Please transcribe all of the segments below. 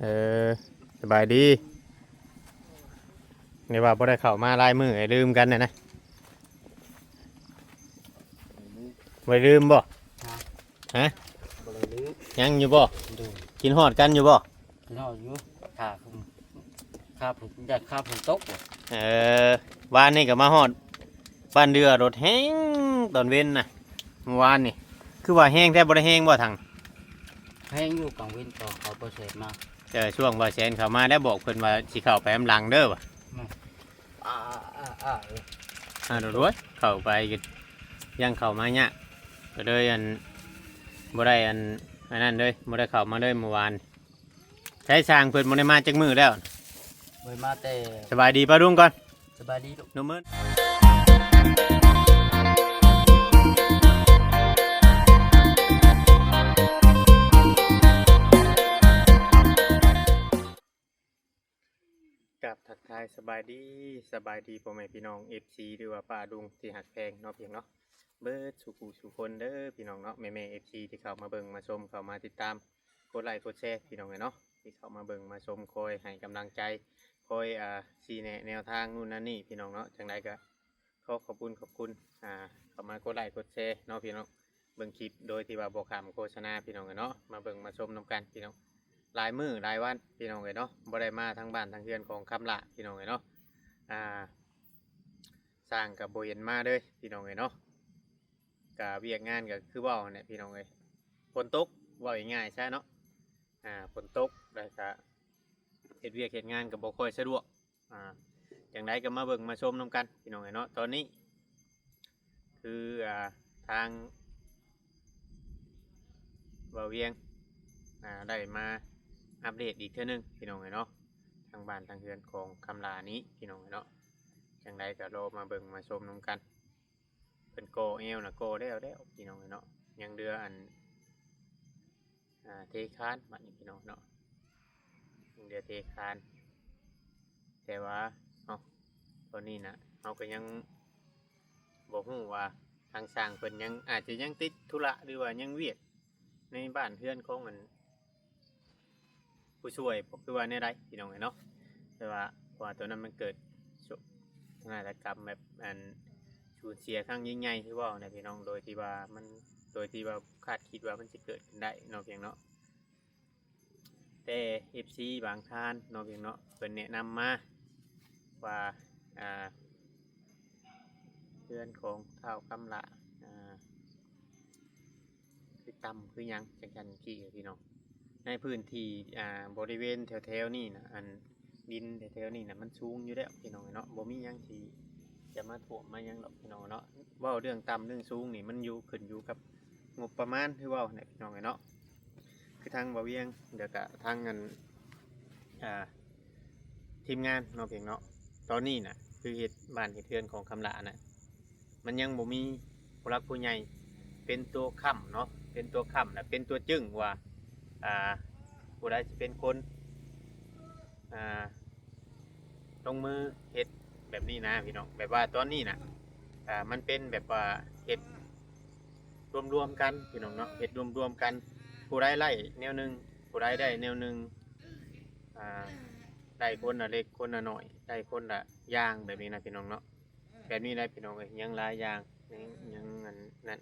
ເອີ ສະບາຍດີ. ນີ້ວ່າບໍ່ໄດ້ເຂົ້າມາຫຼາຍມື້ ລືມກັນແນ່ນະ. ບໍ່ໄດ້ລືມບໍ່? ຮະ? ບໍ່ໄດ້ລືມ. ຍັງຢູ່ບໍ່? ໂດຍ. ຄິດຮອດກັນຢູ່ບໍ່? ຄິດຮອດຢູ່. ຖ້າ ຖ້າຝົນ ຢ້ານ ຖ້າຝົນຕົກ. ເອີ ວານນີ້ກໍມາຮອດບ້ານເດືອ ລົດແຮງຕອນເວັນນະ. ເມື່ອວານນີ້ຄືວ່າແຮງແທ້ ບໍ່ໄດ້ແຮງບໍ່ທາງ? ແຮງຢູ່ກາງເວັນ ຕອນເຂົາບໍ່ແຊນມາ. ເອີ ຊ່ວງບໍ່ແຊນເຂົ້າມາແລ້ວ ບອກເພິ່ນວ່າຊິເຂົ້າໄປນຳຫຼັງເດີວ່າ. ອາ ອາ ອາ ອາ ໂດຍ ເຂົ້າໄປກໍຍັງເຂົ້າມາຍາກ ກໍເລີຍອັນ ບໍ່ໄດ້ອັນ ອັນນັ້ນເລີຍ ບໍ່ໄດ້ເຂົ້າມາເລີຍເມື່ອວານ. ໃຊ້ຊ່າງເພິ່ນບໍ່ໄດ້ມາຈັກມື້ແລ້ວ? ບໍ່ໄດ້ມາແຕ່ ສະບາຍດີປ້າລຸງກ່ອນ. ສະບາຍດີລູກ ໜຸ່ມເອີຍ. ກາບທັກທາຍສະບາຍດີ ສະບາຍດີພໍ່ແມ່ພີ່ນ້ອງ ເອັຟຊີ ຫຼືວ່າປ້າລຸງທີ່ຮັກແພງເນາະ ພີ່ນ້ອງເນາະ ເບິດສູ່ຜູ້ສູ່ຄົນເດີພີ່ນ້ອງເນາະ ແມ່ໆ ເອັຟຊີ ທີ່ເຂົ້າມາເບິ່ງມາຊົມ ເຂົ້າມາຕິດຕາມ ກົດໄລກົດແຊ ພີ່ນ້ອງເອີຍເນາະ ທີ່ເຂົ້າມາເບິ່ງມາຊົມ ຄອຍໃຫ້ກຳລັງໃຈ ຄອຍ ອ່າ ຊີ້ແນະແນວທາງ ນູ້ນນັ້ນນີ້ ພີ່ນ້ອງເນາະ. ຈັ່ງໃດກໍ ຂໍຂອບຄຸນ ຂອບຄຸນ ອ່າ ເຂົ້າມາກົດໄລກົດແຊເນາະ ພີ່ນ້ອງ ເບິ່ງຄລິບໂດຍທີ່ວ່າບໍ່ຂ້າມໂຄສະນາ ພີ່ນ້ອງເອີຍເນາະ ມາເບິ່ງມາຊົມນຳກັນ ພີ່ນ້ອງ. ຫຼາຍມື້ຫຼາຍວັນ ພີ່ນ້ອງເອີຍເນາະ ບໍ່ໄດ້ມາທາງບ້ານທາງເຮືອນຂອງຄຳຫຼ້າ ພີ່ນ້ອງເອີຍເນາະ. ອ່າ ຊ່າງກໍບໍ່ເຫັນມາເລີຍ ພີ່ນ້ອງເອີຍເນາະ. ກະວຽກງານກະຄືເວົ້າຫັ້ນແຫຼະພີ່ນ້ອງເອີຍ ຝົນຕົກ ເວົ້າງ່າຍໆຊະເນາະ ອ່າ ຝົນຕົກ ແລ້ວກະເຮັດວຽກເຮັດງານກະບໍ່ຄ່ອຍສະດວກ ອ່າ ຈັ່ງໃດກະມາເບິ່ງມາຊົມນຳກັນພີ່ນ້ອງເອີຍເນາະ. ຕອນນີ້ຄື ອ່າ ທາງບ່າວວຽງ ອ່າ ໄດ້ມາອັບເດດອີກເທື່ອໜຶ່ງພີ່ນ້ອງເອີຍເນາະ ທາງບ້ານທາງເຮືອນຂອງຄຳຫຼ້ານີ້ພີ່ນ້ອງເອີຍເນາະ. ຈັ່ງໃດກະລໍມາເບິ່ງມາຊົມນຳກັນ. ເພິ່ນກໍ່ແອວນະ ກໍ່ແລ້ວແລ້ວພີ່ນ້ອງເອີຍເນາະ ຍັງເຫຼືອອັນ ອ່າ ເທຄານບາດນີ້ພີ່ນ້ອງເນາະ ຍັງເຫຼືອເທຄານ. ແຕ່ວ່າເນາະ ຕອນນີ້ນະ ເຮົາກໍຍັງບໍ່ຮູ້ວ່າທາງຊ່າງເພິ່ນຍັງ ອາດຈະຍັງຕິດທຸລະ ຫຼືວ່າຍັງວຽກໃນບ້ານເຮືອນຂອງອັນ ຜູ້ຊ່ວຍບໍ່ ຄືວ່າແນວໃດພີ່ນ້ອງເອີຍເນາະ. ແຕ່ວ່າ ເພາະວ່າໂຕນັ້ນມັນເກີດໂສກນາດະກຳແບບອັນສູນເສຍຄັ້ງຍິ່ງໃຫຍ່ຄືເວົ້ານະພີ່ນ້ອງ ໂດຍທີ່ວ່າມັນ ໂດຍທີ່ວ່າຄາດຄິດວ່າມັນຊິເກີດຂຶ້ນໄດ້ເນາະ ພຽງເນາະ. ແຕ່ເອັຟຊີບາງທ່ານເນາະ ພຽງເນາະ ເພິ່ນແນະນຳມາວ່າ ອ່າ ເຮືອນຂອງທ້າວຄຳຫຼ້າ ອ່າ ຄືຕ່ຳຄືຫຍັງຈັ່ງຊັ້ນຈັ່ງຊີ້ພີ່ນ້ອງ. ໃນພື້ນທີ່ ອ່າ ບໍລິເວນແຖວໆນີ້ນະ ອັນດິນແຖວໆນີ້ນະ ມັນສູງຢູ່ແລ້ວພີ່ນ້ອງເນາະ ບໍ່ມີຫຍັງທີ່ຈະມາຖ້ວມມາຫຍັງດອກພີ່ນ້ອງເນາະ. ເວົ້າເລື່ອງຕ່ຳເລື່ອງສູງນີ້ ມັນຢູ່ ຂຶ້ນຢູ່ກັບງົບປະມານ ຄືເວົ້າຫັ້ນແຫຼະພີ່ນ້ອງເນາະ. ຄືທາງບ່າວວຽງ ແລ້ວກະທາງອັນ ອ່າ ທີມງານເນາະ ພຽງເນາະ ຕອນນີ້ນະ ຄືເຮັດບ້ານເຮັດເຮືອນຂອງຄຳຫຼ້ານະ ມັນຍັງບໍ່ມີຜູ້ຫຼັກຜູ້ໃຫຍ່ເປັນຕົວຄ້ຳເນາະ ເປັນຕົວຄ້ຳ ແລະ ເປັນຕົວຈຶ້ງວ່າ ອ່າ ຜູ້ໃດຊິເປັນຄົນ ອ່າ ລົງມືເຮັດແບບນີ້ນະພີ່ນ້ອງ. ແບບວ່າຕອນນີ້ນະ ອ່າ ມັນເປັນແບບວ່າເຮັດລວມໆກັນພີ່ນ້ອງເນາະ ເຮັດລວມໆກັນ ຜູ້ໃດໄດ້ແນວໜຶ່ງ ຜູ້ໃດໄດ້ແນວໜຶ່ງ ອ່າ ໄດ້ຄົນລະເລັກຄົນລະນ້ອຍ ໄດ້ຄົນລະຢ່າງແບບນີ້ນະພີ່ນ້ອງເນາະ. ແບບນີ້ແຫຼະພີ່ນ້ອງເອີຍ ຍັງຫຼາຍຢ່າງ ຍັງ ຍັງອັນນັ້ນ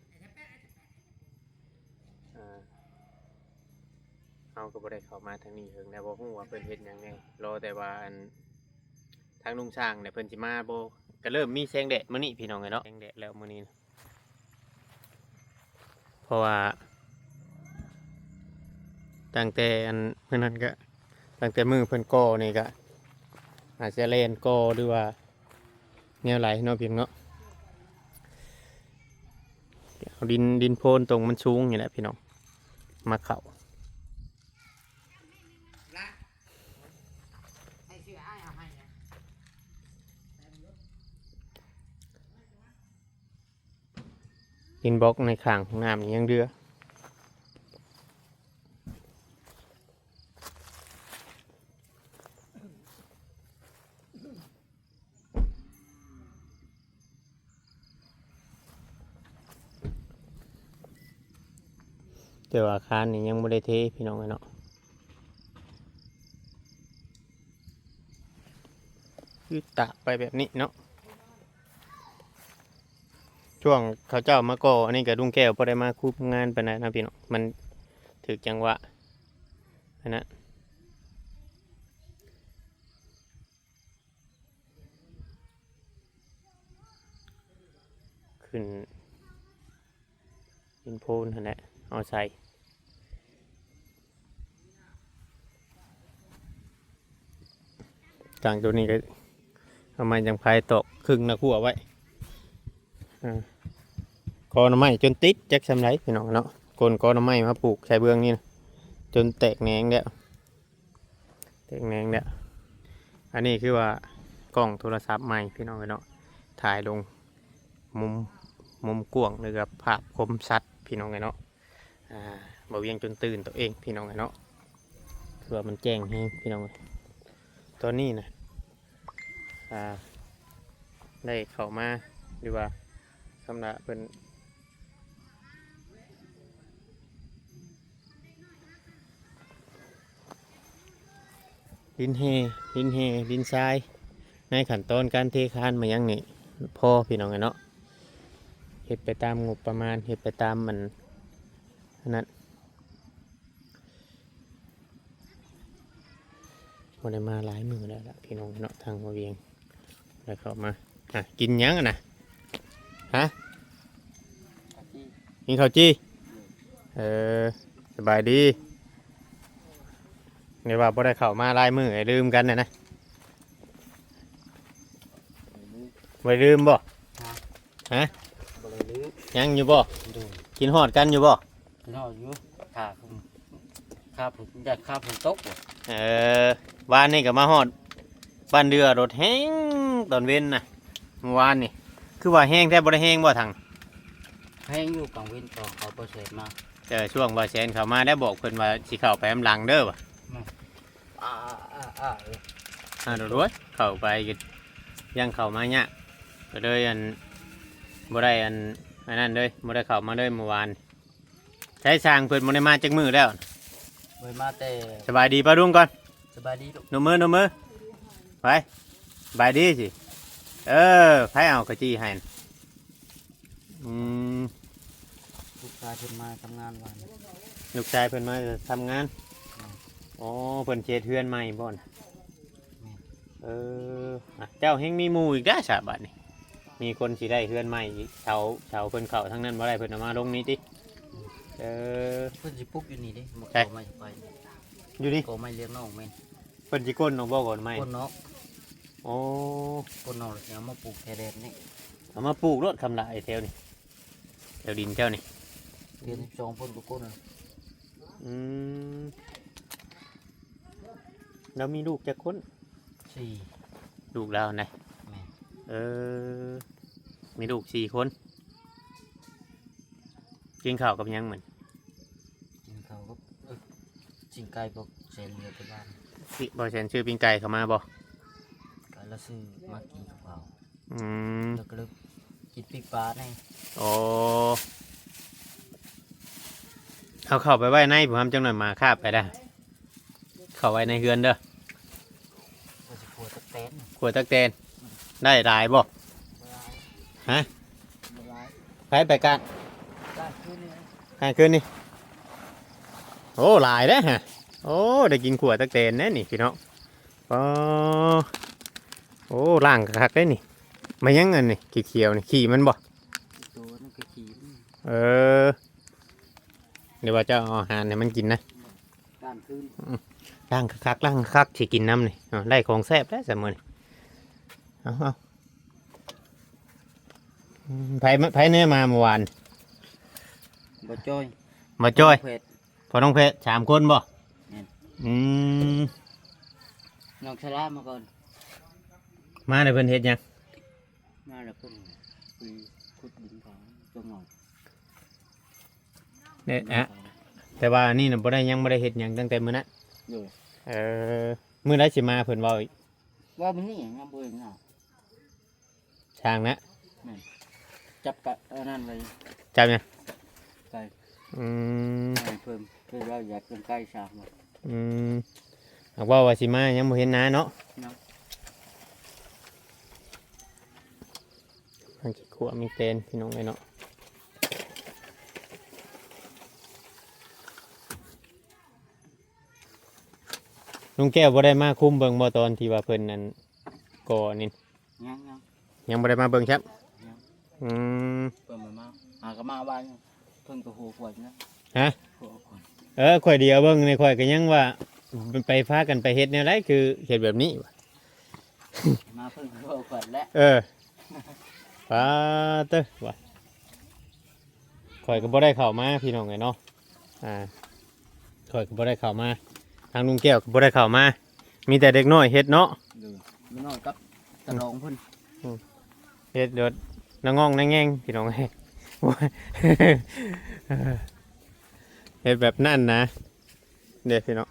ອ່າ ເຮົາກໍບໍ່ໄດ້ເຂົ້າມາທາງນີ້ເຖິງແລ້ວ ບໍ່ຮູ້ວ່າເພິ່ນເຮັດຫຍັງແດ່ ລໍແຕ່ວ່າອັນ ທາງລຸງຊ່າງນີ້ເພິ່ນຊິມາບໍ່. ກໍເລີ່ມມີແສງແດດມື້ນີ້ພີ່ນ້ອງເອີຍເນາະ ແສງແດດແລ້ວມື້ນີ້ນະ ເພາະວ່າຕັ້ງແຕ່ອັນມື້ນັ້ນກະ ຕັ້ງແຕ່ມື້ເພິ່ນກໍ່ນີ້ກະ ອາດຈະແລ່ນກໍ່ ຫຼືວ່າແນວໃດເນາະ ພີ່ນ້ອງເນາະ. ເອົາດິນ ດິນໂພນຕົງມັນສູງນີ້ແຫຼະພີ່ນ້ອງ ມາເຂົ້າ. ດິນບລັອກໃນຂ້າງຫ້ອງນ້ຳນີ້ຍັງເຫຼືອ. ແຕ່ວ່າຄານນີ້ຍັງບໍ່ໄດ້ເທພີ່ນ້ອງເອີຍເນາະ. ຄືຕາກໄປແບບນີ້ເນາະ. ຊ່ວງເຂົາເຈົ້າມາກໍ່ອັນນີ້ກໍລຸງແກ້ວບໍ່ໄດ້ມາຄຸມງານປານໃດນະພີ່ນ້ອງ, ມັນຖືກຈັງຫວະອັນນັ້ນ. ຂຶ້ນດິນໂພນຫັ້ນແຫຼະ ເອົາໃສ່. ກາງໂຕນີ້ກໍເອົາໄມ້ຢາງພາຍຕອກຄຶ່ງນະຂົ້ວໄວ້. ອ່າ ກໍໜໍ່ໄມ້ຈົນຕິດຈັກສ່ຳໃດພີ່ນ້ອງເນາະ, ກົ້ນກໍໜໍ່ໄມ້ມາປູກໃສ່ເບື້ອງນີ້ນະ ຈົນແຕກແໜງແລ້ວ. ເຕັກແນງແລ້ວ. ອັນນີ້ຄືວ່າກ້ອງໂທລະສັບໃໝ່ພີ່ນ້ອງເອີຍເນາະ, ຖ່າຍລົງມຸມ ມຸມກວ້າງ ຫຼືວ່າພາບຄົມຊັດພີ່ນ້ອງເອີຍເນາະ. ອ່າ ບ່າວວຽງຈົນຕື່ນຕົວເອງພີ່ນ້ອງເອີຍເນາະ, ຄືວ່າມັນແຈ້ງແຮງພີ່ນ້ອງເອີຍ. ຕອນນີ້ນະ ອ່າ ໄດ້ເຂົ້າມາ ຫຼືວ່າສຳລັບເພິ່ນ ດິນແຮ່ ດິນແຮ່ ດິນຊາຍ ໃນຂັ້ນຕອນການເທຄານມາຫຍັງນີ້ພໍພີ່ນ້ອງເອີຍເນາະ, ເຮັດໄປຕາມງົບປະມານ ເຮັດໄປຕາມອັນ ອັນນັ້ນ. ບໍ່ໄດ້ມາຫຼາຍມື້ແລ້ວລະພີ່ນ້ອງເນາະ, ທາງບ່າວວຽງ ແລ້ວເຂົ້າມາ ຫາ ກິນຫຍັງຫັ້ນນະ? ຮະ? ກິນເຂົ້າຈີ່. ເອີ ສະບາຍດີ. ແຕ່ວ່າບໍ່ໄດ້ເຂົ້າມາຫຼາຍມື້ ລືມກັນແນ່ນະ. ບໍ່ໄດ້ລືມບໍ່? ຮະ? ຮະ? ບໍ່ໄດ້ລືມ. ຍັງຢູ່ບໍ່? ໂດຍ. ກິນຮອດກັນຢູ່ບໍ່? ຮອດຢູ່ ຖ້າ ຖ້າຝົນ ຢ້ານຟ້າຝົນຕົກ. ເອີ ວານນີ້ກໍມາຮອດບ້ານເດືອ ລົດແຮງຕອນເວັນນະ. ເມື່ອວານນີ້ຄືວ່າແຮງແທ້ ບໍ່ໄດ້ແຮງບໍ່ທັງ? ແຮງຢູ່ກາງເວັນຕອນເຂົາບໍ່ແຊນມາ. ເອີ ຊ່ວງບໍ່ແຊນເຂົ້າມາແລ້ວ ບອກເພິ່ນວ່າຊິເຂົ້າໄປນຳຫຼັງເດີວ່າ. ອາ ອາ ອາ ອາ ໂດຍ ເຂົ້າໄປກໍຍັງເຂົ້າມາຍາກ ກໍເລີຍອັນ ບໍ່ໄດ້ອັນ ອັນນັ້ນເລີຍ ບໍ່ໄດ້ເຂົ້າມາເລີຍເມື່ອວານ. ໃຊ້ຊ່າງເພິ່ນບໍ່ໄດ້ມາຈັກມື້ແລ້ວ? ບໍ່ໄດ້ມາແຕ່ ສະບາຍດີປ້າລຸງກ່ອນ. ສະບາຍດີລູກ. ນົບມື ນົບມື. ໄປ ສະບາຍດີຊິ. ເອີ ໃຜເອົາເຂົ້າຈີ່ໃຫ້? ອືມ ລູກຊາຍເພິ່ນມາທຳງານວານ. ລູກຊາຍເພິ່ນມາທຳງານ. ແມ່ນ. ອໍ ເພິ່ນຊິເຮັດເຮືອນໃໝ່ບໍ່ນະ? ແມ່ນ. ເອີ ອ່ະ ເຈົ້າແຮ່ງມີໝູ່ອີກແລ້ວຊະບາດນີ້, ມີຄົນຊິໄດ້ເຮືອນໃໝ່ອີກ. ເສົາ ເສົາເພິ່ນເຂົ້າທາງນັ້ນບໍ່ໄດ້ ເພິ່ນເອົາມາລົງນີ້ຕິ? ແມ່ນ. ເອີ ເພິ່ນຊິປຸກຢູ່ນີ້ເດ້ ໃສ? ກໍໄມ້ໄປ ຢູ່ນີ້ ກໍໄມ້ລຽງນອກ. ແມ່ນ. ເພິ່ນຊິກົ້ນອອກບໍ່ ກ້ອນໄມ້? ກົ້ນນອກ. ໂອ້ ກົ້ນນອກແລ້ວຊິເອົາມາປູກແຖວແດນນີ້. ເອົາມາປູກໂລດ ຄຳຫຼາຍແຖວນີ້ ແຖວດິນເຈົ້ານີ້. ເດືອນສິບສອງເພິ່ນກໍກົ້ນ. ອືມ ລາວມີລູກຈັກຄົນ? ສີ່. ລູກລາວນະ? ແມ່ນ. ເອີ ມີລູກສີ່ຄົນ. ກິນເຂົ້າກັບຫຍັງມື້ນີ້? ກິນເຂົ້າກັບ ເອີ ປີ້ງໄກ່ ບໍ່ແຊນເຫຼືອແຕ່ບ້ານ. ບໍ່ແຊນຊື້ປີ້ງໄກ່ເຂົ້າມາບໍ່? ກໍລະຊື້ມາກິນກັບເຂົາ. ອືມ ແລ້ວກໍເລີຍກິນປີ້ງປາແດ່. ໂອ້ ເອົາເຂົ້າໄປໄວ້ໃນພຸ້ນ ຫຳ ຈັກໜ້ອຍໝາຄາບໄປໄດ້. ເຂົ້າໄວ້ໃນເຮືອນເດີ. ຂ້ອຍຊິຂົ້ວຕັກແຕນ. ຂົ້ວຕັກແຕນ ໄດ້ຫຼາຍບໍ່? ບໍ່ຫຼາຍ. ຮະ? ບໍ່ຫຼາຍ. ໃຜໄປການ? ການຄືນນີ້. ການຄືນນີ້. ໂອ້ ຫຼາຍເດ້ຮະ. ໂອ້ ໄດ້ກິນຂົ້ວຕັກແຕນແດ່ນີ້ພີ່ນ້ອງ. ອໍ ໂອ້ ລ້າງຄັກໆເດ້ນີ້. ມາຫຍັງອັນນີ້ຂຽວໆນີ້? ຂີ້ມັນບໍ່? ໂຕນັ້ນກໍຂີ້ມັນ. ເອີ ຫຼືວ່າເຈົ້າເອົາອາຫານໃຫ້ມັນກິນນະ? ກ້ານຄືນ. ອືມ ລ້າງຄັກໆ ລ້າງຄັກໆ ຊິກິນນຳນີ້. ເອົາ ໄດ້ຂອງແຊບແລ້ວຊະມື້ນີ້. ເອົາ ເອົາ ອືມ ໃຜ ໃຜແນ່ມາເມື່ອວານ? ບໍ່ຈ້ອຍ. ບໍ່ຈ້ອຍ. ແພດ. ພໍ່ນ້ອງແພດ ສາມຄົນບໍ່? ແມ່ນ. ອືມ ນ້ອງສະຫຼາມາກ່ອນ. ມາແລ້ວເພິ່ນເຮັດຫຍັງ? ມາແລ້ວເພິ່ນໄປຂຸດດິນເຂົາ ຕົວງອກ. ເດ້ ແຕ່ວ່າອັນນີ້ນະ ບໍ່ໄດ້ ຍັງບໍ່ໄດ້ເຮັດຫຍັງຕັ້ງແຕ່ມື້ນັ້ນ. ໂດຍ. ເອີ ມື້ໃດຊິມາເພິ່ນເວົ້າອີກ? ເວົ້າມື້ນີ້ ຍັງບໍ່ເຫັນເອົາ. ຊ່າງນະ. ແມ່ນ. ຈັບກະ ອັນນັ້ນໄວ້. ຈັບຫຍັງ? ໄກ່. ອືມ ໃຫ້ເພິ່ນ ເພິ່ນວ່າຢາກເປັນໄກ່ຊ່າງ. ອືມ ຫາກເວົ້າວ່າຊິມາ ຍັງບໍ່ເຫັນໜ້າເນາະ. ຍັງ. ຕົວະມີແຕນ ພີ່ນ້ອງເອີຍເນາະ. ລຸງແກ້ວບໍ່ໄດ້ມາຄຸມເບິ່ງບໍ່ ຕອນທີ່ວ່າເພິ່ນນັ້ນກໍ່ນີ້? ຍັງໆ ຍັງບໍ່ໄດ້ມາເບິ່ງຊ້ຳ. ຍັງ ອືມ ເພິ່ນບໍ່ມາ ຫາກໍມາວານ ເພິ່ນກໍຫົວຂວດນະ. ຮະ? ຫົວຂວດ. ເອີ ຂ້ອຍດຽວເບິ່ງນີ້ ຂ້ອຍກໍຍັງວ່າ ໄປພາກັນໄປເຮັດແນວໃດ ຄືເຮັດແບບນີ້ວະ. ມາເພິ່ນກໍຫົວຂວດແຫຼະ. ເອີ ປາເຕີ ວ່າ ຂ້ອຍກໍບໍ່ໄດ້ເຂົ້າມາ ພີ່ນ້ອງເອີຍເນາະ. ອ່າ ຂ້ອຍກໍບໍ່ໄດ້ເຂົ້າມາ ທາງລຸງແກ້ວກໍບໍ່ໄດ້ເຂົ້າມາ ມີແຕ່ເດັກນ້ອຍເຮັດເນາະ. ເອີ ເດັກນ້ອຍກັບຕາດອງເພິ່ນ ອືມ ເຮັດໂດດນະງ່ອງນະແງ່ງ ພີ່ນ້ອງເອີຍ. ເຮັດແບບນັ້ນນະ ເດ້ພີ່ນ້ອງ.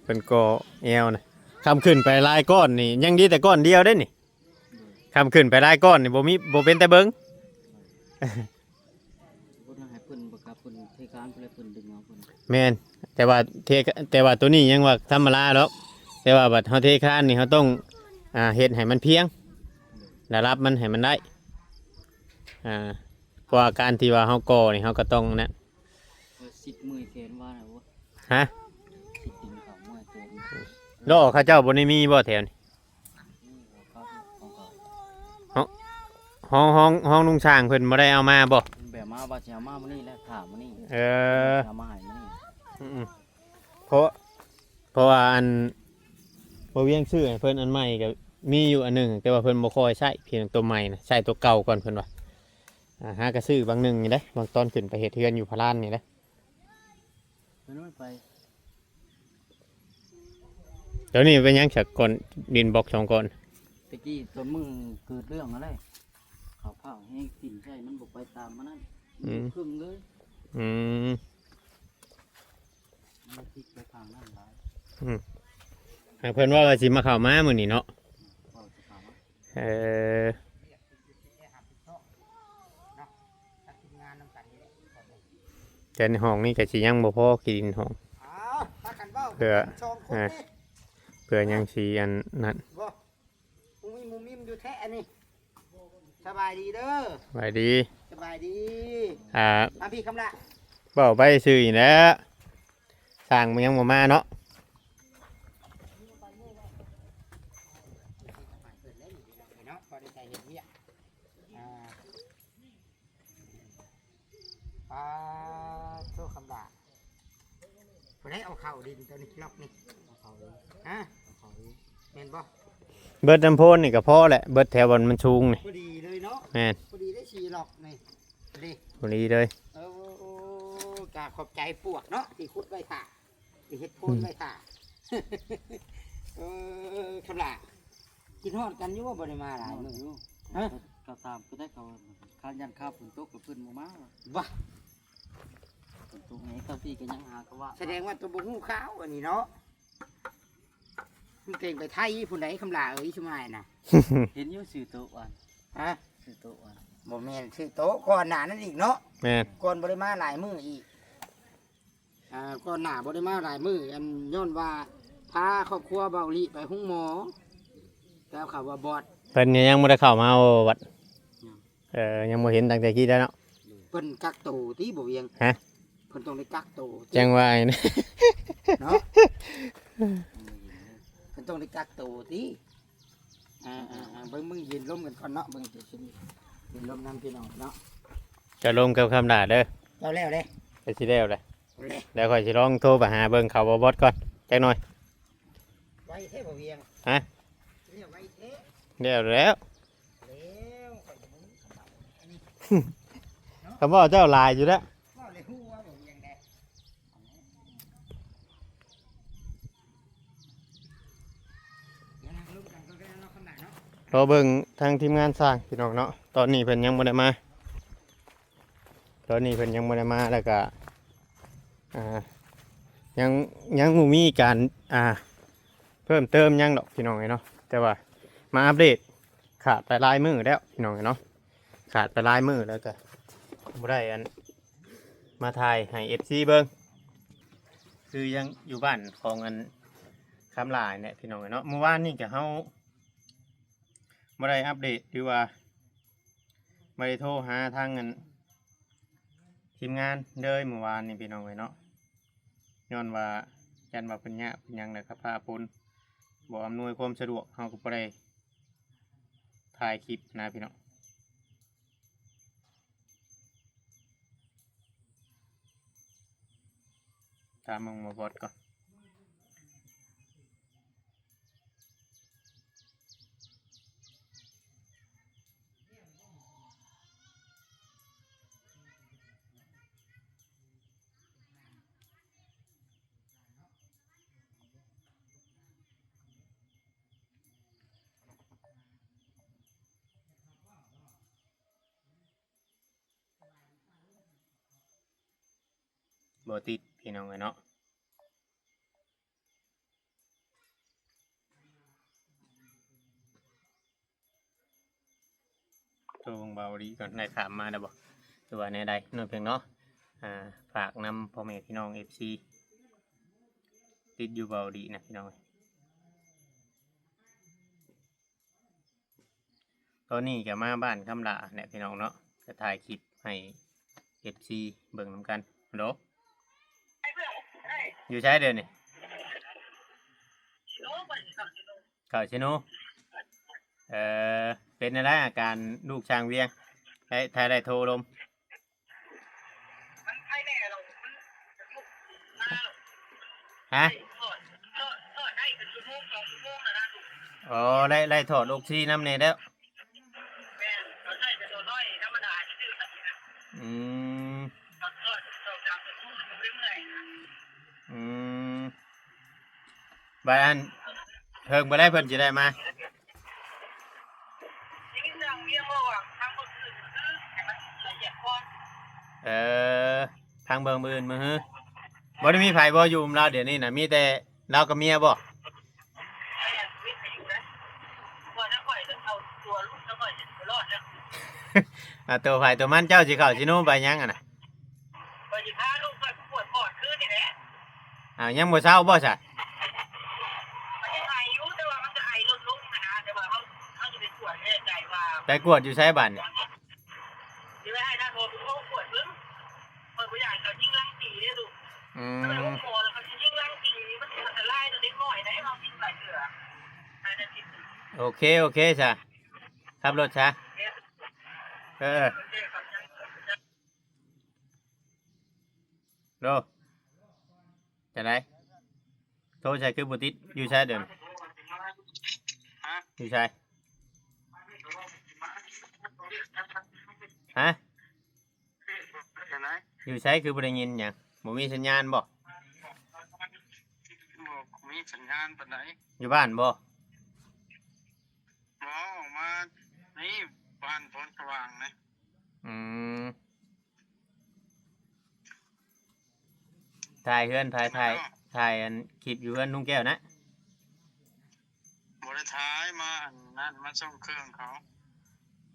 ເພິ່ນກໍແອວນະ ຄຳຂຶ້ນໄປຫຼາຍກ້ອນນີ້ ຍັງດີແຕ່ກ້ອນດຽວເດ້ນີ້. ຄຳຂຶ້ນໄປຫຼາຍກ້ອນນີ້ ບໍ່ມີ ບໍ່ເປັນຕາເບິ່ງ. ບໍ່ໄດ້ໃຫ້ເພິ່ນ ບໍ່ກັບເພິ່ນເທຄານ ເພິ່ນເລີຍເພິ່ນດຶງເອົາເພິ່ນ. ແມ່ນ ແຕ່ວ່າເທ ແຕ່ວ່າໂຕນີ້ຍັງວ່າທຳມະດາດອກ ແຕ່ວ່າບັດເຮົາເທຄານນີ້ ເຮົາຕ້ອງ ອ່າ ເຮັດໃຫ້ມັນພຽງ ລະດັບມັນໃຫ້ມັນໄດ້. ອ່າ ເພາະວ່າການທີ່ວ່າເຮົາກໍ່ນີ້ ເຮົາກໍຕ້ອງນັ້ນ ຊິດເມື່ອຍແຂນວ່ານະ. ຮະ? ຊິດດິນເຂົາເມື່ອຍແຂນ. ລໍ້ເຂົາເຈົ້າບໍ່ໄດ້ມີບໍ່ແຖວນີ້? ນີ້ເຂົາ ເຂົາ ເຂົາ ຫ້ອງ ຫ້ອງ ຫ້ອງລຸງຊ້າງເພິ່ນບໍ່ໄດ້ເອົາມາບໍ່? ແບບມາວ່າຊິເອົາມາມື້ນີ້ແຫຼະ ຖ້າມື້ນີ້. ເອີ ເອົາມາໃຫ້ມື້ນີ້. ອືມໆ ເພາະ ເພາະວ່າອັນ ບໍ່ວຽງຊື້ໃຫ້ເພິ່ນອັນໃໝ່ກໍມີຢູ່ອັນໜຶ່ງ ແຕ່ວ່າເພິ່ນບໍ່ຄ່ອຍໃຊ້ ພຽງໂຕໃໝ່ນະ ໃຊ້ໂຕເກົ່າກ່ອນເພິ່ນວ່າ. ອ່າ ຫາກໍຊື້ບາງໜຶ່ງນີ້ເດ້ ບາງຕອນຂຶ້ນໄປເຮັດເຮືອນຢູ່ພະລານນີ້ເດ້. ໄປໂນ່ນໄປ ແລ້ວນີ້ເປັນຫຍັງສະ ກ້ອນດິນບລັອກສອງກ້ອນ? ຕະກີ້ຕອນມື້ເກີດເລື່ອງຫັ້ນແຫຼະ ເຂົາພາວແຮງຖິ້ມໃສ່ ມັນບໍ່ໄປຕາມມັນນັ້ນ ອືມ ຢູ່ເຄິ່ງເລີຍ. ອືມ ມັນຕິດໄປທາງນັ້ນຫຼາຍ. ອືມ ໃຫ້ເພິ່ນເວົ້າວ່າຊິມາເຂົ້າມາມື້ນີ້ເນາະ ເວົ້າຊິເຂົ້າມາ. ເອີ ແຕ່ໃນຫ້ອງນີ້ກໍຊິຍັງບໍ່ພໍ ກິນຫ້ອງ ເພື່ອ ເພື່ອຍັງຊິອັນນັ້ນ ບໍ່ມີມຸມມິມຢູ່ແທ້ອັນນີ້. ສະບາຍດີເດີ ສະບາຍດີ ສະບາຍດີ. ອ່າ ມາພີ່ຄຳລະ ເວົ້າໄປຊື່ນີ້ແຫຼະ ຊ່າງມັນຍັງບໍ່ມາເນາະ. ເນາະ ພໍໄດ້ໃຊ້ເຮັດວຽກ. ອ່າ ປາໂທ ຄຳລະ ຜູ້ໃດເອົາເຂົ້າດິນຕົວນີ້ ລັອກນີ້ ເອົາເຂົ້າດິນ ຮະ ເອົາເຂົ້າດິນ ແມ່ນບໍ່? ເບິດນ້ຳໂພນນີ້ກໍພໍແຫຼະ ເບິດແຖວບ່ອນມັນສູງນີ້ ພໍດີເລີຍເນາະ. ແມ່ນ ພໍດີໄດ້ສີ່ລັອກນີ້ ພໍດີ ພໍດີເລີຍ. ເອີ ກະຂອບໃຈປວກເນາະ ທີ່ຂຸດໄວ້ຖ້າ ຊິເຮັດໂພນໄວ້ຖ້າ. ເອີ ຄຳລະ ຄິດຮອດກັນຢູ່ບໍ່ ບໍ່ໄດ້ມາຫຼາຍມື້? ຮະ? ກໍຖາມເພິ່ນໄດ້ ເຂົາຢ້ານຄາບຝົນຕົກ ແລ້ວເພິ່ນບໍ່ມາ. ວະ ຝົນຕົກແຮງ ເຈົ້າທີ່ກໍຍັງຫາກະວ່າ ສະແດງວ່າຕົວບໍ່ຮູ້ຂ່າວອັນນີ້ເນາະ. ມັນເກັ່ງໄປໄທພຸ້ນໃດ ຄຳລະເອີຍ ຊຸມອ້າຍນະ. ເຫັນຢູ່ຊື່ໂຕະອັນ ຮະ? ຊື່ໂຕະອັນ ບໍ່ແມ່ນຊື່ໂຕະ ກ່ອນໜ້ານັ້ນອີກເນາະ. ແມ່ນ ກ່ອນບໍ່ໄດ້ມາຫຼາຍມື້ອີກ. ອ່າ ກ່ອນໜ້າບໍ່ໄດ້ມາຫຼາຍມື້ ອັນ ຍ້ອນວ່າພາຄອບຄົວເບົາລີໄປໂຮງໝໍ ແລ້ວເຂົາວ່າບອດ ເພິ່ນຍັງບໍ່ໄດ້ເຂົ້າມາ ໂອ ວັດ ຍັງ ເອີ ຍັງບໍ່ເຫັນຕັ້ງແຕ່ກີ້ແລ້ວເນາະ. ເພິ່ນກັກໂຕຕິ ບໍ່ວຽງ? ຮະ? ເພິ່ນຕ້ອງໄດ້ກັກໂຕຕິ ຈັ່ງວ່າ ເນາະ ເພິ່ນຕ້ອງໄດ້ກັກໂຕຕິ. ອ່າໆໆ ເບິ່ງ ເບິ່ງເຢັນລົມກັນກ່ອນເນາະ ເບິ່ງ ເຢັນລົມນຳພີ່ນ້ອງເນາະ. ຈະລົມກັບຄຳຫຼ້າເດີ ເຈົ້າແລ້ວເດ້ ໄປຊິແລ້ວເລີຍ ແລ້ວຂ້ອຍຊິລອງໂທໄປຫາເບິ່ງເຂົາບໍ່ບອດກ່ອນຈັກໜ່ອຍ. ໄວແທ້ບໍ່ວຽງ? ຮະ? ແລ້ວໄວແທ້ ແລ້ວແລ້ວ ແລ້ວຂ້ອຍບໍ່ຮູ້ຄຳເວົ້າອັນນີ້ ຄຳເວົ້າເຈົ້າຫຼາຍຢູ່ແລ້ວ ເວົ້າແລ້ວຮູ້ວ່າບໍ່ວຽງແດ່. ລໍເບິ່ງທາງທີມງານຊ່າງພີ່ນ້ອງເນາະ ຕອນນີ້ເພິ່ນຍັງບໍ່ໄດ້ມາ ຕອນນີ້ເພິ່ນຍັງບໍ່ໄດ້ມາ ແລ້ວກະ ອ່າ ຍັງ ຍັງບໍ່ມີການ ອ່າ ເພີ່ມເຕີມຫຍັງດອກພີ່ນ້ອງເອີຍເນາະ ແຕ່ວ່າມາອັບເດດ ຂາດໄປຫຼາຍມື້ແລ້ວພີ່ນ້ອງເອີຍເນາະ ຂາດໄປຫຼາຍມື້ແລ້ວກະບໍ່ໄດ້ອັນ ມາຖ່າຍໃຫ້ເອັຟຊີເບິ່ງ ຄືຍັງຢູ່ບ້ານຂອງອັນຄຳຫຼ້ານີ້ແຫຼະພີ່ນ້ອງເອີຍເນາະ. ມື້ວານນີ້ກະເຮົາບໍ່ໄດ້ອັບເດດ ຫຼືວ່າ ບໍ່ໄດ້ໂທຫາທາງອັນທີມງານເລີຍມື້ວານນີ້ພີ່ນ້ອງເອີຍເນາະ, ຍ້ອນວ່າຢ້ານວ່າເພິ່ນຍາກເພິ່ນຫຍັງ ແລ້ວກໍຟ້າຝົນບໍ່ອຳນວຍຄວາມສະດວກ ເຮົາກໍບໍ່ໄດ້ຖ່າຍຄລິບນະພີ່ນ້ອງ. ຖາມເບິ່ງໝໍບອດກ່ອນ. ບໍ່ຕິດພີ່ນ້ອງເອີຍເນາະ. ໂທເບິ່ງເບົາຫຼີກ່ອນ ໄດ້ຂ້າມມາແລ້ວບໍ່ ຫຼືວ່າແນວໃດເນາະ ເພິ່ນເນາະ. ອ່າ ຝາກນຳພໍ່ແມ່ພີ່ນ້ອງເອັຟຊີ ຕິດຢູ່ເບົາຫຼີນະພີ່ນ້ອງ. ຕອນນີ້ກໍມາບ້ານຄຳຫຼ້າແຫຼະພີ່ນ້ອງເນາະ, ກໍຖ່າຍຄລິບໃຫ້ເອັຟຊີເບິ່ງນຳກັນ. ໂດ ຢູ່ໃສດຽວນີ້? ເຂົ້າເຊໂນ. ເອີ ເປັນແນວໃດອາການລູກຊ່າງວຽງ? ໄດ້ ຖ້າໄດ້ໂທລົມ. ມັນໄຄແນ່ແລ້ວ ມັນ ຮະ? ອໍ ໄລ່ ໄລ່ຖອດອອກຊີນຳແດ່ແລ້ວ. ອືມ ອືມ ບາດອັນ ເພິ່ນບໍ່ໄດ້ ເພິ່ນຊິໄດ້ມາ. ເອີ ທາງເບິ່ງມື້ອື່ນມື້ຮື ບໍ່ໄດ້ມີໃຜບໍ່ຢູ່ນຳລາວດຽວນີ້ນະ? ມີແຕ່ລາວກັບເມຍບໍ່? ອ່າ ຕົວໃຜຕົວມັນ. ເຈົ້າຊິເຂົ້າຊິໂນໄປຫຍັງຫັ້ນນະ? ຂ້ອຍຊິພາລູກຂ້ອຍໄປກວດປອດຄືນນີ້ແຫຼະ. ອ້າວ ຍັງບໍ່ເຊົາບໍ່ຊະ? ມັນຍັງໄອຢູ່ ແຕ່ວ່າມັນກໍໄອລົດລົງຫັ້ນນະ ແຕ່ວ່າເຮົາ ເຮົາຊິໄປກວດແນ່ໃຈວ່າ ໄປກວດຢູ່ໃສບາດນີ້? ຊິໄປໃຫ້ທ່ານໝໍເພິ່ນໂທກວດເບິ່ງ. ຂ້ອຍບໍ່ຢາກໃຫ້ເຂົາຍິງລັງຕີເດ້ລູກ. ອືມ ຄັນໄປໂຮງໝໍແລ້ວເຂົາຊິຍິງລັງຕີ ມັນຊິອັນຕະລາຍຕໍ່ເດັກນ້ອຍໃດ໋ ເຮົາຍິງຫຼາຍເທື່ອ. ໂອເຄ ໂອເຄຊະ ຂັບລົດຊະ. ເອີ ໂດ ຈັ່ງໃດ? ໂທໃສ່ຄືບໍ່ຕິດ? ຢູ່ໃສດຽວນີ້? ຮະ? ຢູ່ໃສ? ຮະ? ຈັ່ງໃດ? ຢູ່ໃສຄືບໍ່ໄດ້ຍິນຫຍັງ? ບໍ່ມີສັນຍານບໍ່? ບໍ່ມີສັນຍານປານໃດ. ຢູ່ບ້ານບໍ່? ບໍ່ ອອກມານີ້ ບ້ານໂພນສະຫວ່າງນະ. ອືມ ຖ່າຍເຮືອນ ຖ່າຍ ຖ່າຍ ຖ່າຍອັນຄລິບຢູ່ເຮືອນລຸງແກ້ວນະ. ບໍ່ໄດ້ຖ່າຍ ມາອັນນັ້ນ ມາສົ່ງເຄື່ອງເຂົາ.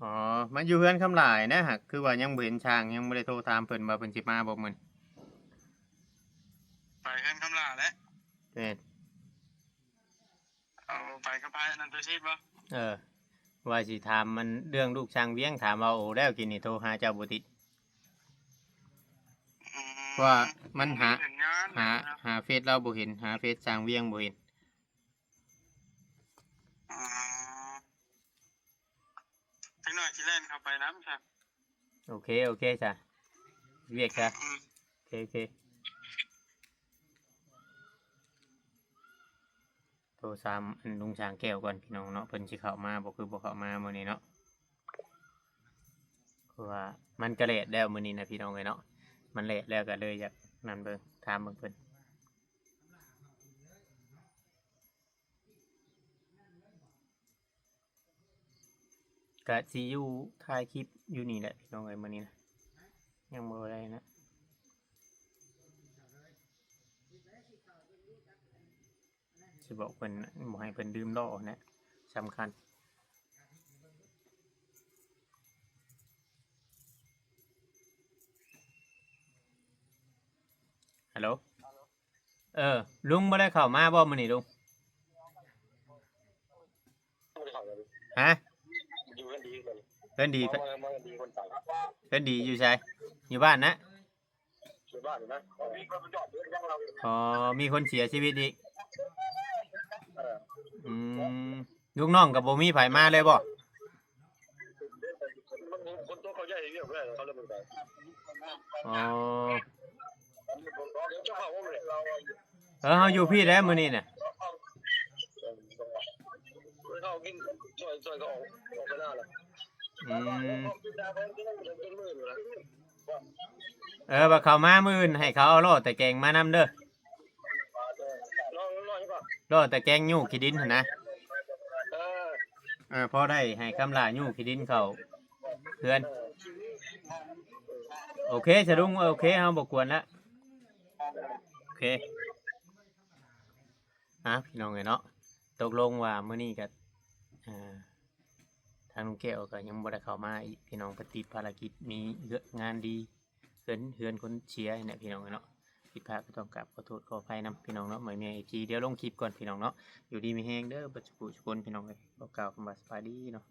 ອໍ ມາຢູ່ເຮືອນຄຳຫຼ້ານະ ຫາກຄືວ່າຍັງບໍ່ເຫັນຊ່າງ ຍັງບໍ່ໄດ້ໂທຖາມເພິ່ນວ່າເພິ່ນຊິມາບໍ່ມື້ນີ້. ໄປເຮືອນຄຳຫຼ້າແຫຼະ. ແມ່ນ. ເອົາໄປກັບໃຜ ອັນນັ້ນຕົວຊີດບໍ່? ເອີ ວ່າຊິຖາມມັນເລື່ອງລູກຊ່າງວຽງ ຖາມວ່າໂອແລ້ວ ກີ້ນີ້ໂທຫາເຈົ້າບໍ່ຕິດ. ອືມ ເພາະວ່າມັນຫາ ຫາ ຫາເຟສລາວບໍ່ເຫັນ ຫາເຟສຊ່າງວຽງບໍ່ເຫັນ. ອືມ ຈັກໜ້ອຍຊິແລ່ນເຂົ້າໄປນຳຊະ. ໂອເຄ ໂອເຄຊະ ວຽກຊະ. ອືມ ໂອເຄ ໂອເຄ. ໂທຖາມອັນລຸງຊ້າງແກ້ວກ່ອນພີ່ນ້ອງເນາະ ເພິ່ນຊິເຂົ້າມາບໍ່ ຄືບໍ່ເຂົ້າມາມື້ນີ້ເນາະ. ເພາະວ່າມັນກະແລດແລ້ວມື້ນີ້ນະພີ່ນ້ອງເອີຍເນາະ, ມັນແລດແລ້ວກະເລີຍຢາກນັ້ນເບິ່ງ ຖາມເບິ່ງເພິ່ນ. ກະຊິຢູ່ ຖ່າຍຄລິບຢູ່ນີ້ແຫຼະພີ່ນ້ອງເອີຍ ມື້ນີ້ນະ ຍັງບໍ່ໄດ້ນະ. ຊິບອກເພິ່ນ ບໍ່ໃຫ້ເພິ່ນດື່ມຫຼໍ່ຫັ້ນແຫຼະ ສຳຄັນ. ຮັລໂຫຼ ເອີ ລຸງບໍ່ໄດ້ເຂົ້າມາບໍ່ມື້ນີ້ລຸງ? ຮະ? ຢູ່ເຮືອນດີເພິ່ນ. ເພື່ອນດີ ເພື່ອນດີຢູ່ໃສ? ຢູ່ບ້ານນະ? ຢູ່ບ້ານນະ. ອໍ ມີຄົນເສຍຊີວິດອີກ. ເອີ ອືມ ລູກນ້ອງກໍບໍ່ມີໃຜມາເລີຍບໍ່? ມັນຄົນຕົວເຂົາໃຫຍ່ວຽກແລ້ວເຂົາເລີຍບໍ່ໄດ້. ອໍ ເອີ ເຮົາຢູ່ພີ້ແຫຼະມື້ນີ້ນະ. ເອີ ເຂົາກິນ ຊ່ອຍ ຊ່ອຍເຂົາອອກ ອອກໄປນາແລ້ວ. ອືມ ເອີ ວ່າເຂົາມາມື້ອື່ນໃຫ້ເຂົາເອົາລໍ້ຕະແກງມານຳເດີ. ລໍ້ ລໍ້ຫຍັງກໍ? ລໍ້ຕະແກງຍູ້ຂີ້ດິນຫັ້ນນະ. ເອີ ເອີ ພໍໄດ້ໃຫ້ຄຳຫຼ້າຍູ້ຂີ້ດິນເຂົ້າເຮືອນ. ເອີ ໂອເຄສະລຸງ ໂອເຄ ເຮົາບໍ່ກວນລະ. ໂອເຄ ອ່າ ພີ່ນ້ອງເອີຍເນາະ ຕົກລົງວ່າມື້ນີ້ກໍ ອ່າ ທາງລຸງແກ້ວກໍຍັງບໍ່ໄດ້ເຂົ້າມາອີກ ພີ່ນ້ອງ ເພິ່ນຕິດພາລະກິດ ມີເຮືອນງານດີ ເຮືອນ ເຮືອນຄົນເສຍນີ້ແຫຼະ ພີ່ນ້ອງເອີຍເນາະ. ຜິດພາດກໍຕ້ອງກາບຂໍໂທດຂໍອະໄພນຳ ພີ່ນ້ອງເນາະ. ໝາຍແມ່ ເອັຟຊີ ດຽວລົງຄລິບກ່ອນ ພີ່ນ້ອງເນາະ. ຢູ່ດີມີແຮງເດີ ເບິດສູ່ຜູ້ສູ່ຄົນ ພີ່ນ້ອງເອີຍ. ຂໍກ່າວຄຳວ່າສະບາຍດີເນາະ.